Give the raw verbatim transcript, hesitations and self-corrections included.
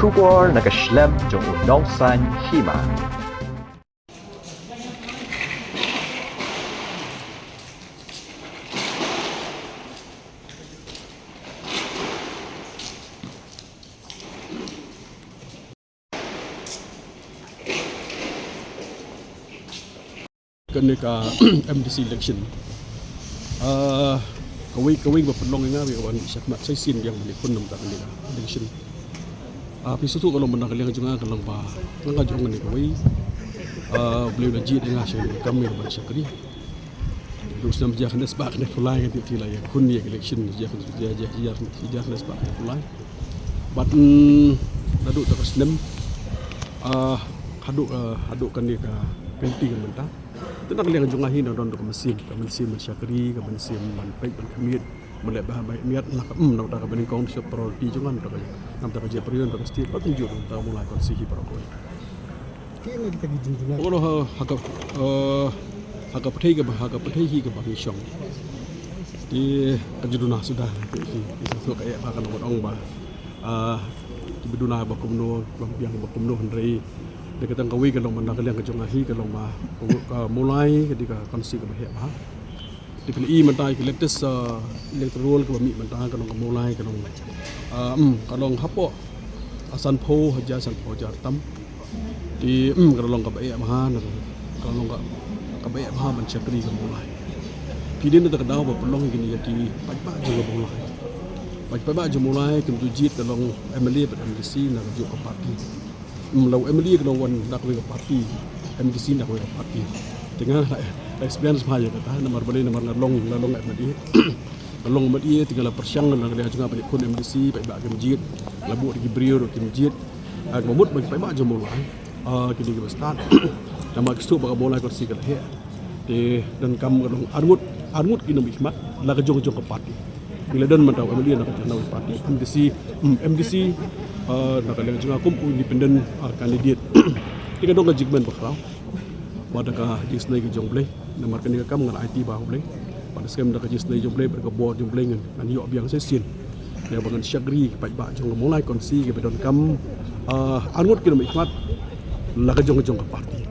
Khubor na ka shlem jong u nongsan hima. Kane ka M D C election. Ah, kawei, kawei ba pynlong ïa nga, kawei ka ban shakhmat shisien biang ban ïakhun namar kane ka election. Ah, phi sngewthuh ka long ba na ka liang jong nga ka long ba nga ka jong kane kawei. Ah, U Blei u la jied ïa nga sha kane ka kam ïa ban shakri. Duk snem jia kane spah kane pulai kane phi la ïakhun ïa ka election jia kane jia jia jia jia kane spah kane pulai. Bad, mm, naduh ta ka snem, ah, haduh, ah, haduh kane ka kynti ka mynta. Te na ka liang jong nga hi na don ka mynsiem, ka mynsiem ban shakri, ka mynsiem ban peit ban khmih, ban leh ba, ba miat na ka, mm, na ka banyngkong sha priority jong nga na ka, na ka jia priority na ka state, bad kumjuh na ka Mawlai constituency hi para kawei. Ki na kita ki jingduna. Olo ha, ha ka, eh, ha ka pyrthei ka ba, ha ka pyrthei hi ka ba ngi shong. Te ka jingduna suda, te ki, ki sngewthuh ka eh ba ka nong ong ba. Ah, ki ba duna ba kumno, ba biang ba kumno hynrei. Te ka tang kawei ka long ba na ka liang ka jong nga hi ka long ba, ka, ka Mawlai ka dei ka constituency ka ba heh ba. Te phi la i mynta ki latest, ah, electoral ka ba mih mynta ka long ka Mawlai ka long, ah, mm, ka long hapoh, ah, sanphew hajar, sanphew hajar tam. Te, mm, ka long ka ba eh bha na ka, ka long ka, ka ba eh bha ban shakri ka Mawlai. Phi dei na ka daw ba pynlong kine ïa ki paidbah jong ka Mawlai. Paid, paidbah jong Mawlai kim ju jied ka long M L A bad M D C na ka juh ka party. Mm, la u M L A ka la wan na kawei ka party, M D C na kawei ka party. Te nga la experience bha ïa kata, namar balei, namar nga long, nga long M L A. Nga long M L A, te nga la pyrshang na ka liang jong nga ban ïakhun M D C, paidbah kim jied, la buh da ki briew ruh kim jied. Ah, ka mut ba ki paidbah jong Mawlai, ah, kine ki ba stad. Namar ki sngewthuh ba ka Mawlai constituency ka la heh. Te donkam ka long arngut, arngut ki nongmihkhmat, la ka jong jong ka party. Ngi la don mynta u M L A na ka jong ka party, M D C, mm, M D C, ah, na ka liang jong nga kum u independent, ah, candidate. Te ka don ka jingkmen bakhraw. Bad da ka jingisynei ka jong U Blei, namar kane ka kam nga la aiti bha ha U Blei. Bad da skhem da ka jingisynei jong U Blei, bad ka bor jong U Blei ngan, ngan ïoh biang shisien. Ïa ba ngan shakri ki paidbah jong ka Mawlai constituency ki ba donkam, ah, arngut ki nongmihkhmat, la ka jong jong ka party.